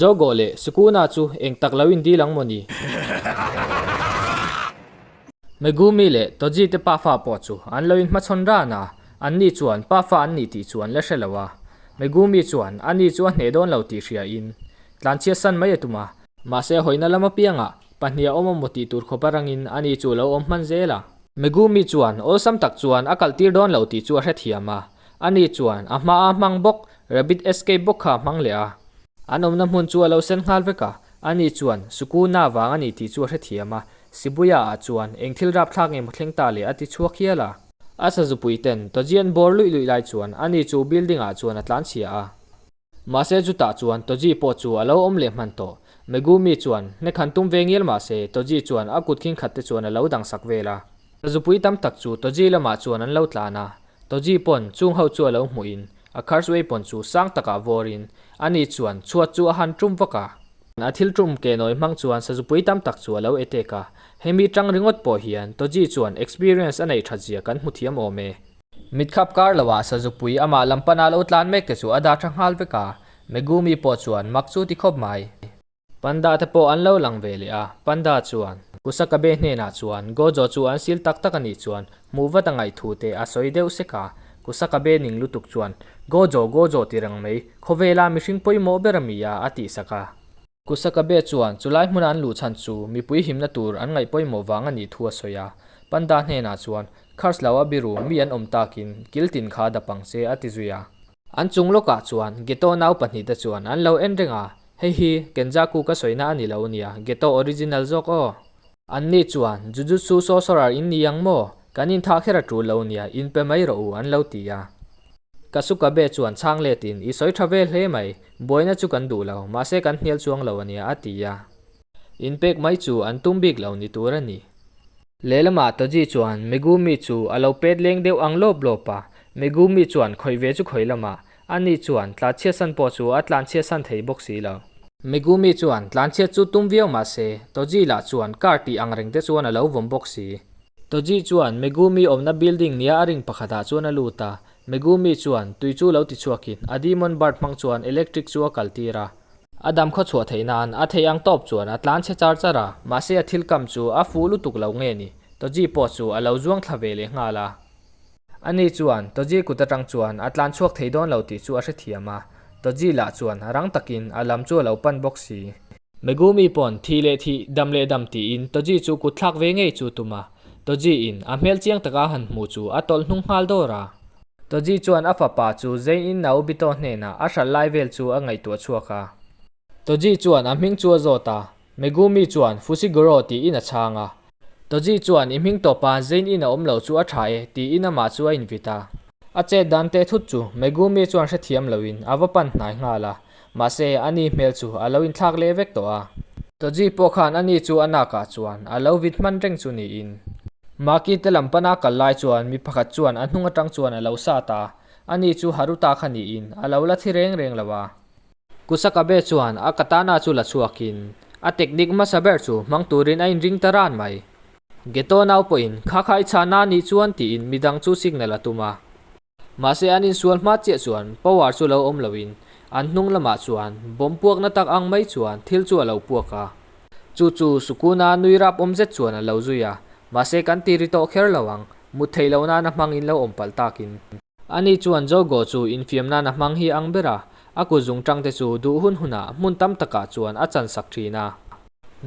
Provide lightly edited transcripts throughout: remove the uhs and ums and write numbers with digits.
Jogo leh Sukuna chu eng tak lo in dil ang maw ni? Megumi leh Toji te pafa pawh chu an lo inhmachhawn ran a, anni chuan pafa an nih tih chu an la hre lo a. Megumi chuan ani chu a hneh dawn lo tih hria in tlanchhiat san mai a tum a, mahse hawina lam apiangah pahnih a awm a maw tih tur khawp a rangin ani chu a lo awm hman zel a. Megumi chuan awlsam tak chuan a kaltir dawn lo tih chu a hrethiam a, ani chuan a hmaa hmang bawk Rabbit Escape bawk kha a hmang leh a. An awmna hmun chu a lo sen nghal vek a, ani chuan Sukuna vang a ni tih chu a hrethiam a, Shibuya ah chuan eng thil rapthlak nge maw thleng ta le a ti chhuak hial a. A sazupui ten Toji an bawr luih luih lai chuan ani chu building ah chuan a tlanchhia a. Mahse chutah chuan Toji pawh chu a lo awm leh hman tawh. Megumi chuan hnek han tum ve ngial mahse Toji chuan a kut khing khat te chuan a lo dang sak vel a. Sazupui tam tak chu Toji lamah chuan an lo tlan a. Toji pawn chung ho chu a lo hmuh in a curse weapon chu sang takah vawr in ani chuan chhuat chu a han tum vak a. A thil tum ke nawi hmang chuan sazupui tam tak chu a lo etek a, hemi tang ringawt pawh hian Toji chuan experience a neih that zia kan hmu thiam awm e. Mitkhap kar lo ah sazupui amah lam pana lo tlan mek te chu a dah tha nghal vek a, Megumi pawh chuan mak chu ti khawp mai. Panda te pawh an lo lang ve leh a, Panda chuan Kusakabe hnenah chuan Gojo chu an sil tak tak a nih chuan hmuh vat a ngaih thu te a sawi deuh sek a, Kusakabe ning lutuk chuan Gojo, Gojo ti reng mai, khawvela mihring pawimawh ber a mi a, a tih sak a. Kusakabe chuan chulai hmuna an luh chhan chu mipui himna tur an ngaih pawimawh vang a nih thu a sawi a, Panda hnenah chuan Curse lo a biru mi an awm takin kil tin kha dap ang che a ti zui a. An chung lawkah chuan Geto nau pahnihte chuan an lo en reng a, Hei hi Kenjaku ka sawina a ni lo nia, Geto original zawk aw. Anni chuan, Jujutsu sorcerer in ni ang maw? Kan inthah kher a tul lo nia, in pe mai rawh u, an lo ti a. Kasukabe chuan chhang letin, I sawi tha ve hle mai, buaina chu kan duh lo, mahse kan hnial chuang lo a nia, a ti a. Inpek mai chu an tum bik lo ni tur a ni. Lehlamah Toji chuan Megumi chu a lo pet leng deuh ang lawp lawp a, Megumi chuan khawih ve chu khawih lamah, ani chuan tlanchhiatsan pawh chu a tlanchhiatsan thei bawk si lo. Megumi chuan tlanchhiat chu tum viau mah se, Toji lah chuan car tih ang reng te chuan a lo vawm bawk si. Toji chuan Megumi awmna building nia a ring pakhatah chuan a lut a, Megumi chuan tui chu lo ti chhuakin a demon bird hmang chuan electric chu a kaltir a. A dam khaw chhuah theih nan a theih ang tawp chuan a tlan chhe char char a, mahse a thil kam chu a fuh lutuk lo nge ni, Toji pawh chu a lo zuang thla ve leh nghal a. Ani chuan Toji kut atang chuan a tlan chhuak thei dawn lo tih chu a hrethiam a, Toji lah chuan rang takin a lam chu a lo pan bawk si. Megumi pawn thih leh thih, dam leh dam tiin Toji chu kut thlak ve ngei chu tum a, Toji in a hmel chiang taka han hmu chu a tawlh hnung nghal dawr a. Toji chuan a fapa chu Zein Naobito hnenah a hralh lai vel chu a ngaihtuah chhuak a. Toji chuan a hming chu a zawt a, Megumi chuan Fushiguro tiin a chhang a. Toji chuan i hming tawpa Zein in a awm lo chu a tha e tiin amah chu a invit a. A chet dan teh thut chu Megumi chuan hrethiam loin a va pan hnai nghal a, mahse ani hmel chu a lo inthlak leh vek tawh a. Toji pawh khan ani chu a nakah chuan a lo vit hman reng chu niin. Maki te lam pana kal lai chuan mi pakhat chuan a hnung atang chuan a lo sat a, ani chu Haruta kha niin a lo la thi reng reng lo a. Kusakabe chuan a katana chu la chhuakin a technique hmasa ber chu hmang turin a inring ta ran mai. Geto nau pawhin kha kha i chhana anih chuan tiin midang chu signal a tum a. Mahse an insual hma chiah chuan power chu lo awm loin an hnung lamah chuan bomb puakna tak ang mai chuan thil chu a lo puak a. Chu chu Sukuna nui rap awm zet chuan a lo zui a, mahse kan ti ri tawh kher lo ang, mut theih loh nana hmangin lo awm palh takin. Ani chuan Jogo chu infiam nana hmang hi ang ber a, a kut zungtang te chu duh hun hunah hmun tam takah chuan a chan sak thin a.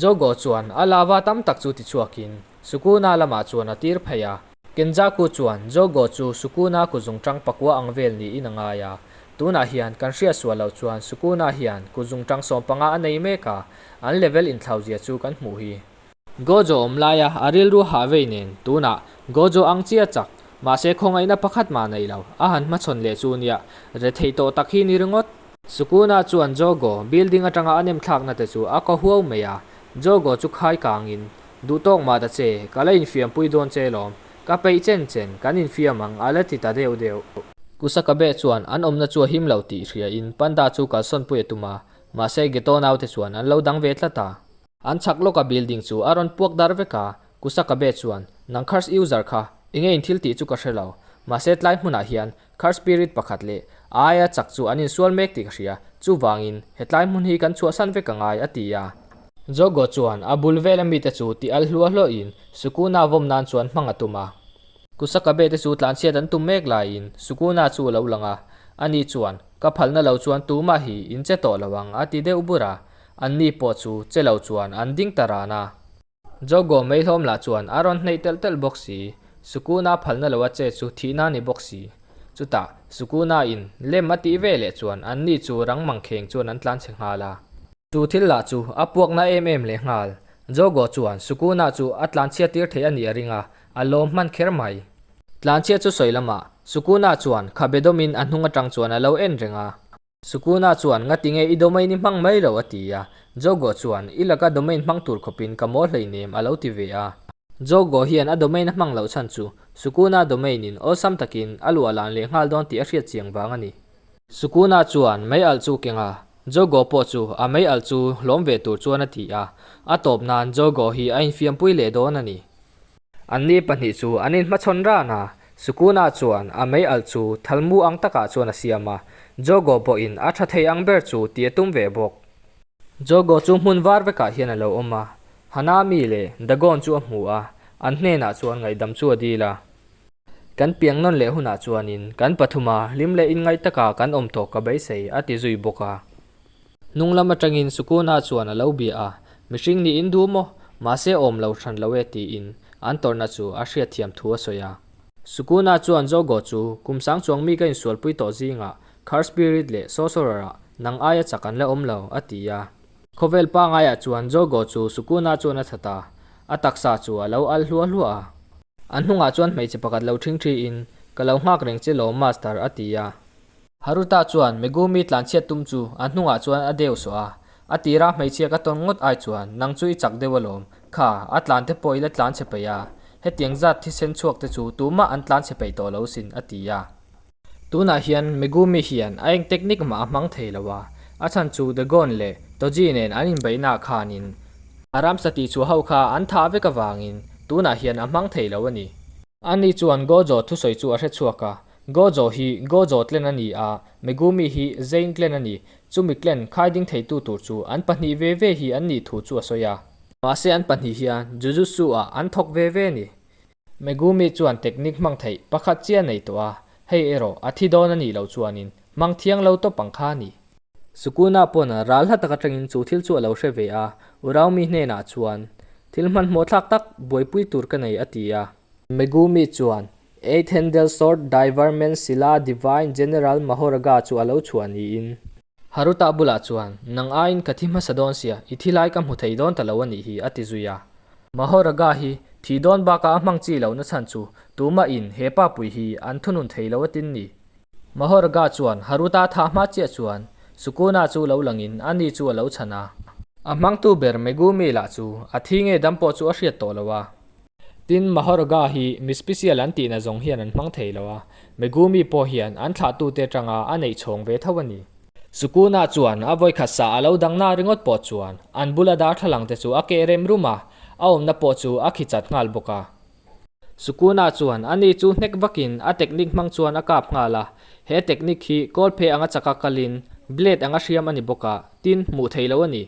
Jogo chuan a lava tam tak chu ti chhuakin Sukuna lamah chuan a tir phei a. Kenjaku chuan Jogo chu Sukuna kuzungtang pakua ang vel niin a ngai a. Tunah hian kan hriat sual loh chuan Sukuna hian kuzungtang 15 a nei mek a, an level inthlauzia chu kan hmuh hi. Gojo awm laia a rilru hah vei nen tunah Gojo ang chiah chak, mahse khawngaihna pakhat mah nei lo, a han hmachhawn leh chu nia, rethei tawh tak hi ni ringawt. Sukuna chuan Jogo building atanga a nem thlakna te chu a kaw huau mai a, Jogo chu khai kangin, Duh tawk mah ta che, ka la infiampui dawn che lawm. Ka peih chen chen, kan infiam ang, a la ti ta deuh deuh. Kusakabe chuan an awmna chu a him lo tih hriain Panda chu kalsawnpui a tum a, mahse Geto naute chuan an lo dang ve tlat a. An chhak lawka building chu a rawn puak dar vek a, Kusakabe chuan, Nang curse user kha, enge in thil tih chu ka hre lo. Mahse tlai hmunah hian curse spirit pakhat leh a aia chak chu an insual mek tih ka hria. Chuvangin, hetlai hmun hi kan chhuahsan vek a ngai, a ti a. Jogo chuan a bul vela mite chu ti al hluah hluahin Sukuna vawm nan chuan hmang a tum a. Kusakabe te chu tlanchhiat an tum mek laiin Sukuna chu a lo lang a, ani chuan, Ka phalna lo chuan tumah hi in che tawh lo ang, a ti deuh bur a. Anni pawh chu che lo chuan an ding ta ran a. Jogo mei hlawm lah chuan a rawn hneih telh telh bawk si. Sukuna phalna lo a che chu thihna a ni bawk si. Chutah, Sukuna in lem a tih ve leh chuan anni chu rang mangkheng chuan an tlan chhe nghal a. Chu thil lah chu a puakna em em leh nghal. Jogo chuan Sukuna chu a tlanchhiat tir thei a nih a ring a, a lawm hman kher mai. Tlanchhiat chu sawi lamah Sukuna chuan khabe dawmin a hnung atang chuan a lo en reng a. Sukuna chuan ngati nge i domain i hmang mai lo a ti a, Jogo chuan i laka domain hmang tur khawpin ka maw hleinem a lo ti ve a. Jogo hian a domain a hmang loh chhan chu Sukuna domain in awlsam takin a luah lan leh nghal dawn tih a hriat chiang vang a ni. Sukuna chuan mei alh chu keng a, Jogo pawh chu a mei alh chu hlawm ve tur chuan a ti a, a tawp nan Jogo hi a infiampui leh dawn a ni. Anni pahnih chu an inhmachhawn ran a, Sukuna chuan a mei alh chu thalmu ang takah chuan a siam a, Jogo pawhin a tha thei ang ber chu tih a tum ve bawk. Jogo chu hmun var vekah hian a lo awm a, Hanami leh Dagon chu a hmu a, an hnenah chuan ngaihdam chu a dil a. Kan piang nawn leh hunah chuanin kan pathuma hlim leh inngaih taka kan awm tawh ka beisei, a ti zui bawk a. Hnung lam atangin Sukuna chuan a lo bia a, Mihring nih in duh maw? Mahse awm lo hran lo e tiin an tawrhna chu a hriatthiam thu a sawi a. Sukuna chuan Zogo chu kum sang chuang mi ka insualpui tawh zingah Khar Spirit leh Sorcerer ah nang aia chak an la awm lo a ti a. Khawvel pangaiah chuan Zogo chu Sukuna chuan a that a, a taksa chu a lo al hluah hluah a. An hnungah chuan hmeichhe pakhat lo ṭhingṭhi in, Ka lo nghak reng che lawm Master a ti a. Haruta chuan Megumi tlanchhiat tum chu a hnungah chuan a deu sawh a, a tira hmeichhia ka tawn ngawt ai chuan nang chu i chak deuh alawm, kha a tlan te pawh i la tlan chhe peih a, hetiang zat thisen chhuak te chu tumah an tlan chhe peih tawh lo sin a ti a. Tunah hian Megumi hian a eng technique mah a hmang thei lo a, a chhan chu Dagon leh Toji nen an inbeihnaah khanin a ramsa tihchhuah ho kha an thah vek avangin tunah hian a hmang thei lo a ni. Ani chuan Gojo thusawi chu a hre chhuak a, Gojo hi Gojo clan a ni a, Megumi hi Zein clan a ni, chumi clan khai ding theitu tur chu an pahnih ve ve hi an nih thu chu a sawi a. Mahse an pahnih hian Jujutsu ah an thawk ve ve a ni. Megumi chuan technique hmang theih pakhat chiah a nei tawh a, hei erawh a thi dawn a nih loh chuanin hmang thiang lo tawp ang kha a ni. Sukuna pawn ral hla tak atangin chu thil chu a lo hre ve a, Uraumi hnenah chuan, Thil hmanhmawh thlak tak buaipui tur ka nei a ti a. Megumi chuan, Eight Handle Sword Diverment Sila Divine General Mahoraga chu a lo chhuah niin. Haruta bulah chuan, Nang aiin ka thi hmasa dawn sia, i thi lai ka hmu thei dawn ta lo a nih hi, a ti zui a. Mahoraga hi thi dawn bakah a hmang chi lohna chhan chu tumahin he pa pui hi an thunun thei lo a tin ni. Mahoraga chuan Haruta thah hma chiah chuan Sukuna chu lo langin ani chu a lo chhan a. A hmangtu ber Megumi lah chu a thi nge dam pawh chu a hriat tawh lo a. Tin, Mahoraga hi mi special an tihna zawng hian an hmang thei lo a, Megumi pawh hian an thlahtute atanga a neih chhawng ve tho a ni. Sukuna chuan a vawikhat sa a lo dang na ringawt pawh chuan an bula darthlalang te chu a keh rem rum a, a awmna pawh chu a khi chat nghal bawk a. Sukuna chuan ani chu hnek vakin a technique hmang chuan a kap nghal a, he technique hi kawlphe anga chaka kalin blade anga hriam a ni bawk a, tin hmuh theih loh a ni.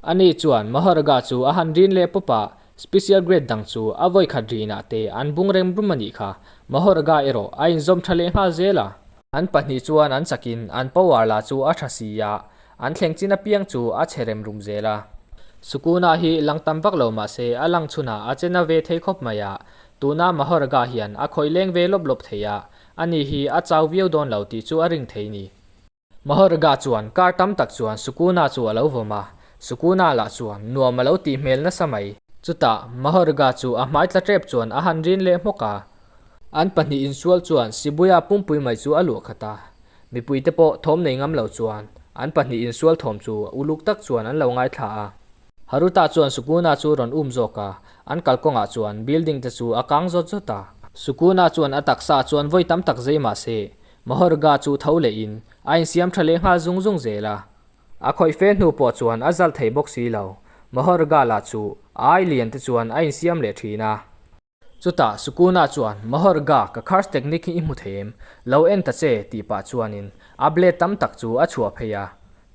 Ani chuan Mahoraga chu a han rin leh pawp a, special grade dang chu a vawikhat rinah te an bung rem rum a nih kha, Mahoraga erawh a inzawm tha leh nghal zel a. An pahnih chuan an chakin an power lah chu a tha si a, an thleng chin apiang chu a chhe rem rum zel a. Sukuna hi lang tam vak lo mah se a lang chhunah a chena ve thei khawp mai a, tuna Mahoraga hian a khawih leng ve lawp lawp thei a, ani hi a chau viau dawn lo tih chu a ring thei ni. Mahoraga chuan kar tam tak chuan Sukuna chu a lo vawm a, Sukuna lah chuan nuam a lo tih hmel nasa mai. Chutah Mahoraga chu a hmai tla tep chuan a han rin leh hmawk a. An pahnih insual chuan Shibuya pumpui mai chu a luah khat a, mipuite pawh thawm nei ngam lo chuan an pahnih insual thawm chu uluk tak chuan an lo ngaithla a. Haruta chuan Sukuna chu rawn um zawk a, an kalkawngah chuan building te chu a kang zawt zawt a. Sukuna chuan a taksa chuan vawi tam tak zei mah se, Mahorga chu tho lehin a insiam tha leh nghal zung zung zel a. A khawih fe hnu pawh chuan a zal thei bawk si lo, Mahorga lah chu a ai lian te chuan a insiam leh thin a. Chutah Sukuna chuan, Mahorga, ka curse technique hi i hmu thei em? Lo en ta che, tih pah chuanin a blade tam tak chu a chhuah phei a.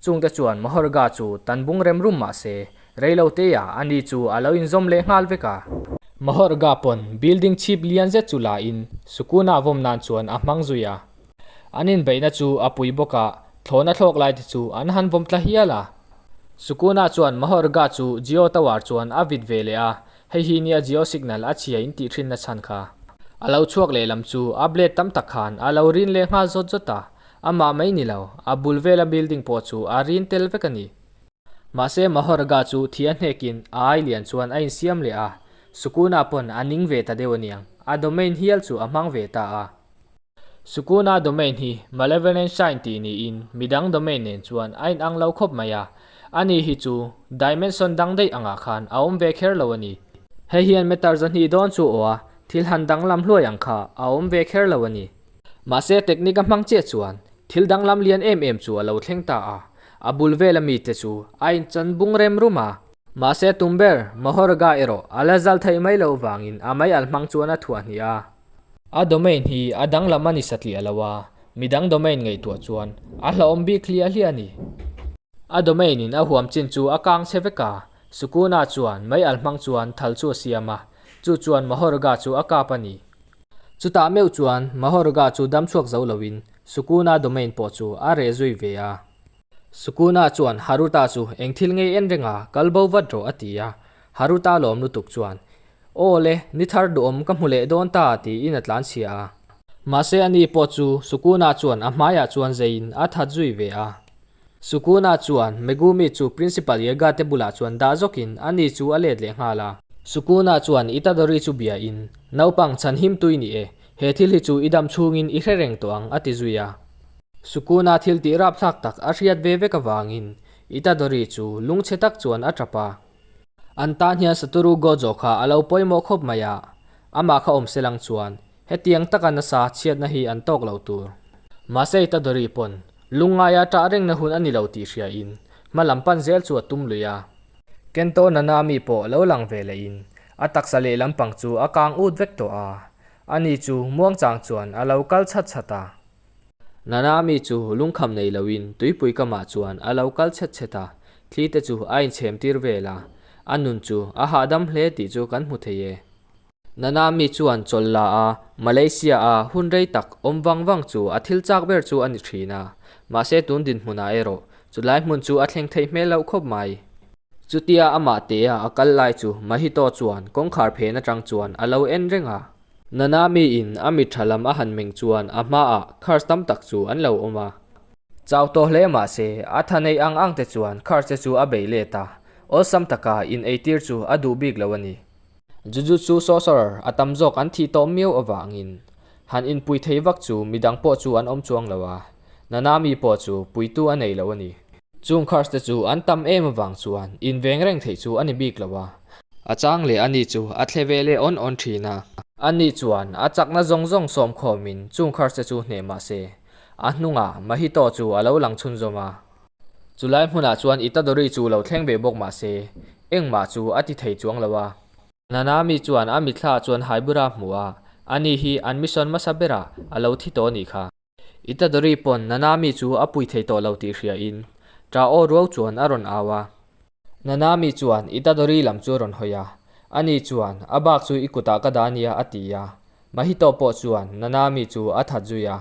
Chungte chuan Mahorga chu tan bung rem rum mah se, rei lo te ah ani chu a lo inzawm leh nghal vek a. Mahorga pawn building chhip lian zet chu la in Sukuna vawm nan chuan a hmang zui a. An inbeihna chu a pui bawk a, thlawhna thlawk lai te chu an han vawm tla hial a. Sukuna chuan Mahorga chu Jio Tower chuan a vit ve leh a, hei hi nia Jio signal a chhia in tih thin na chhan kha. A lo chhuak leh lam chu a blade tam tak khan a lo rin leh nghal zawt zawt a, amah mai ni lo, a bul vela building pawh chu a rin tel vek a ni. Mahse Mahorga chu thi a hnekin a ai lian chuan a insiam leh a, Sukuna pawn a ning ve ta deuh aniang, a domain hial chu a hmang ve ta a. Sukuna domain hi Malevolent Shrine tih niin midang domain nen chuan a inang lo khawp mai a, ani hi chu dimension dang daih angah khan a awm ve kher lo a ni. Hei hian meter 200 dawn chu aw a, thil han danglam hluai ang kha a awm ve kher lo a ni. Mahse technique a hmang chiah chuan thil danglam lian em em chu a lo thleng ta a, a bul vela mite chu a inchan bung rem rum a. Mahse tum ber Mahorga erawh a la zal theih mai loh vangin a mei al hmang chuan a thuah hnih a. A domain hi a danglam a ni satliah lo a, midang domain ngaihtuah chuan a hlauhawm bik hliah hliah a ni. A domain in a huam chin chu a kang chhe vek a, Sukuna chuan mei al hmang chuan thal chu a siam a, chu chuan Mahorga chu a kap a ni. Chutah meuh chuan Mahorga chu dam chhuak zo loin Sukuna domain pawh chu a reh zui ve a. Sukuna chuan Haruta chu eng thil ngei en reng a, kal bo vat rawh a ti a. Haruta lawm lutuk chuan Aw le, ni thar duhawm ka hmu leh dawn ta tiin a tlan chhia a. Mahse ani pawh chu Sukuna chuan a hmaiah chuan zeiin a that zui ve a. Sukuna chuan Megumi chu Principal Yaga te bulah chuan dah zawkin ani chu a let leh nghal a. Sukuna chuan Itadori chu bia in, Naupang chhan him tui ni e, he thil hi chu i dam chhungin i hre reng tawh ang a ti zui a. Sukuna thil tih rapthlak tak a hriat ve vek avangin Itadori chu lungchhe tak chuan a tap a. An tan hian Satoru Gojo kha a lo pawimawh khawp mai a, amah kha awm se lang chuan hetiang taka nasa chhiatna hi an tawk lo tur. Mahse Itadori pawn lungngaia ṭah rengna hun a ni lo tih hriain hma lam pan zel chu a tum lui a. Kento Nanami pawh lo lang ve lehin a taksa lehlam pang chu a kang ut vek tawh a, ani chu muangchang chuan a lo kal chhat chhat a. Nanami chu lungkham nei loin tuipui kamah chuan a lo kal chhet chhet a, thli te chu a inchhem tir vel a, a nun chu a hahdam hle tih chu kan hmu thei e. Nanami chuan chawl la a, Malaysia a hun rei tak awm vang vang chu a thil chak ber chu a ni thin a, mahse tun dinhmunah erawh chulai hmun chu a thleng theih hmel loh khawp mai. Chutia amah tea a kal lai chu Mahito chuan kawngkhar phen atang chuan a lo en reng a. Nanami in a mit tha lam a han meng chuan a hmaah cars tam tak chu an lo awm a. Chau tawh hle mah se, a tha neih ang ang te chuan cars te chu a beih let a, awlsam taka in eitir chu a duh bik lo a ni. Jujutsu sorcerer a tam zawk an thih tawh miau avangin han inpui thei vak chu midang pawh chu an awm chuang lo a, Nanami pawh chu puitu a nei lo a ni. Chung cars te chu an tam em avang chuan inveng reng theih chu a ni bik lo a. A chang leh ani chu a thle ve leh awn awn thin a. Ani chuan a chakna zawng zawng sawm khawmin chung cars te chu hneh mah se, a hnungah Mahito chu a lo lang chhunzawm a. Chulai hmunah chuan Itadori chu lo thleng ve bawk mah se, engmah chu a ti thei chuang lo a. Nanami chuan a mitthla chuan Haibura a hmu a, ani hi an mission hmasa berah a lo thi tawh a nih kha. Itadori pawn Nanami chu a pui thei tawh lo tih hria in ṭah aw ruau chuan a rawn au a. Nanami chuan Itadori lam chu a rawn hawi a, ani chuan a bak chu i kutah ka dah ania a ti a. Mahito pawh chuan Nanami chu a that zui a.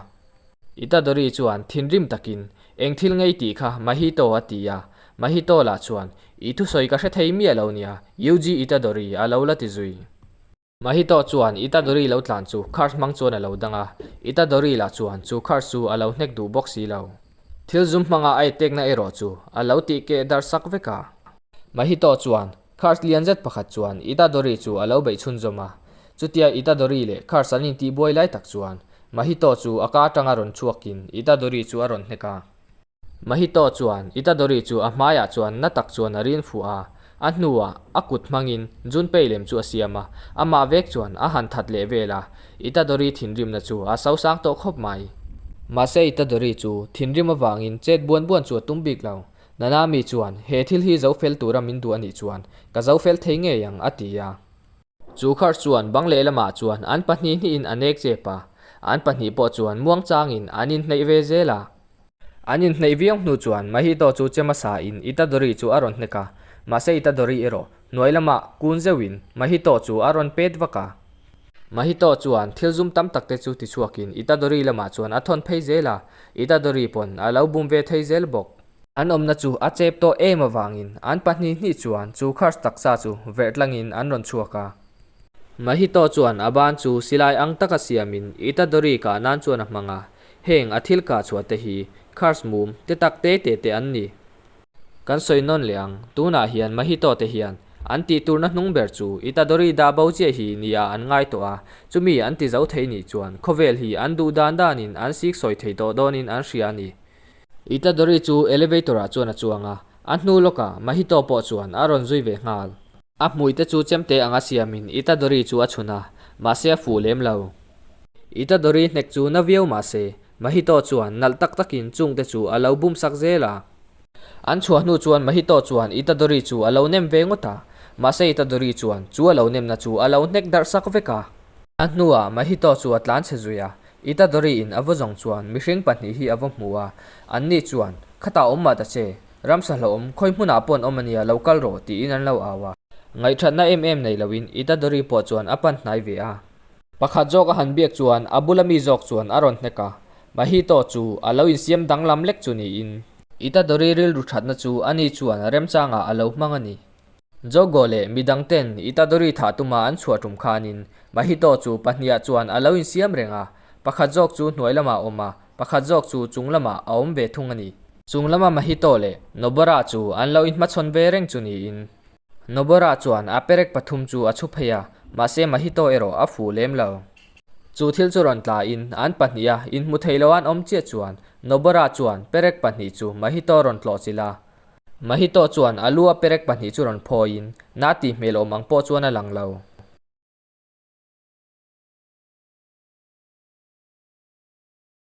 Itadori chuan thinrim takin eng thil ngei tih kha Mahito a ti a, Mahito lah chuan i thusawi ka hre thei miah lo nia Yuji Itadori a lo la ti zui. Mahito chuan Itadori lo tlan chu cars hmang chuan a lo dang a, Itadori lah chuan chu cars chu a lo hnek duh bawk si lo. Thil zum hmanga a etekna erawh chu a lo tih keh darh sak vek a. Mahito chuan cars lian zet pakhat chuan Itadori chu a lo beih chhunzawm a, chutia Itadori leh cars an intihbuai lai tak chuan Mahito chu a ka atanga rawn chhuakin Itadori chu a rawn hnek a. Mahito chuan Itadori chu a hmaiah chuan na tak chuan a rin fuh a, a hnuah a kut hmangin Junpei lem chu a siam a, amah vek chuan a han that leh vel a, Itadori thinrimna chu a sosang tawh khawp mai. Mahse Itadori chu thinrim avangin chet buan buan chu a tum bik lo. Nanami chuan he thil hi zo fel tura min duh a nih chuan ka zo fel thei ngei ang a ti a. Chu khar chuan bang lehlamah chuan an pahnih hnihin a nek chep a, an pahnih pawh chuan muangchangin an inhneih ve zel a. An inhneih viau hnu chuan Mahito chu che hmasa in Itadori chu a rawn hnek a, mahse Itadori erawh hnuai lamah kun zeuhin Mahito chu a rawn pet vak a. Mahito chuan thil zum tam tak te chu tichhuakin Itadori lamah chuan a thawn phei zel a, Itadori pawn a lo bum ve thei zel bawk. An awmna chu a chep tawh em avangin an pahnih hnih chuan chu curse taksa chu verh tlangin an rawn chhuak a. Mahito chuan a ban chu silai ang taka siamin Itadori kah nan chuan a hmang a, heng a thil kah chhuah te hi curse mum te tak te te te an ni. Kan sawi nawn leh ang, tunah hian Mahito te hian an tih turna hnung ber chu Itadori dah bo chiah hi nia an ngai tawh a, chumi an ti zo thei nih chuan khawvel hi an duh dan danin an sik sawi thei tawh dawnin an hria a ni. Itadori chu elevator ah chuan a chuang a, a hnu lawkah Mahito pawh chuan a rawn zui ve nghal. A hmui te chu chemte anga siamin Itadori chu a chhun a, mahse a fuh lem lo. Itadori hnek chu na viau mahse Mahito chuan nalh tak takin chung te chu a lo bum sak zel a. An chhuah hnu chuan Mahito chuan Itadori chu a lo nem ve ngawt a, mahse Itadori chuan chu a lo nemna chu a lo hnek darh sak vek a. A hnuah Mahito chu a tlanchhe zui a, Itadori in a va zawng chuan mihring pahnih hi a va hmu a, an ni chuan, Khatah awm mah ta che, ramsa hlauhawm khawi hmunah pawh an awm ania, lo kal rawh, tiin an lo au a. Ngaihṭhatna em em nei loin Itadori pawh chuan a pan hnai ve a. Pakhat zawk a han biak chuan a bula mi zawk chuan a rawn hnek a, Mahito chu a lo insiam danglam lek chu niin. Itadori rilru ṭhatna chu ani chuan remchangah a lo hmang a ni. Jogo leh midang ten Itadori thah tuma an chhuah tum khanin Mahito chu pahniah chuan a lo insiam reng a, pakhat zawk chu hnuai lamah a awm a, pakhat zawk chu chung lamah a awm ve thung a ni. Chung lama Mahito leh Nobara chu an lo inhmachhawn ve reng chu niin. Nobara chuan a perek pathum chu a chhu phei a, mahse Mahito erawh a fuh lem lo. Chu thil chu rawn tlain an pahniha inhmu thei lo an awm chiah chuan Nobara chuan perek pahnih chu Mahito rawn tlawh chilh a, Mahito chuan a lu a perek pahnih chu rawn phawiin na tih hmel awm ang pawh chuan a lang lo.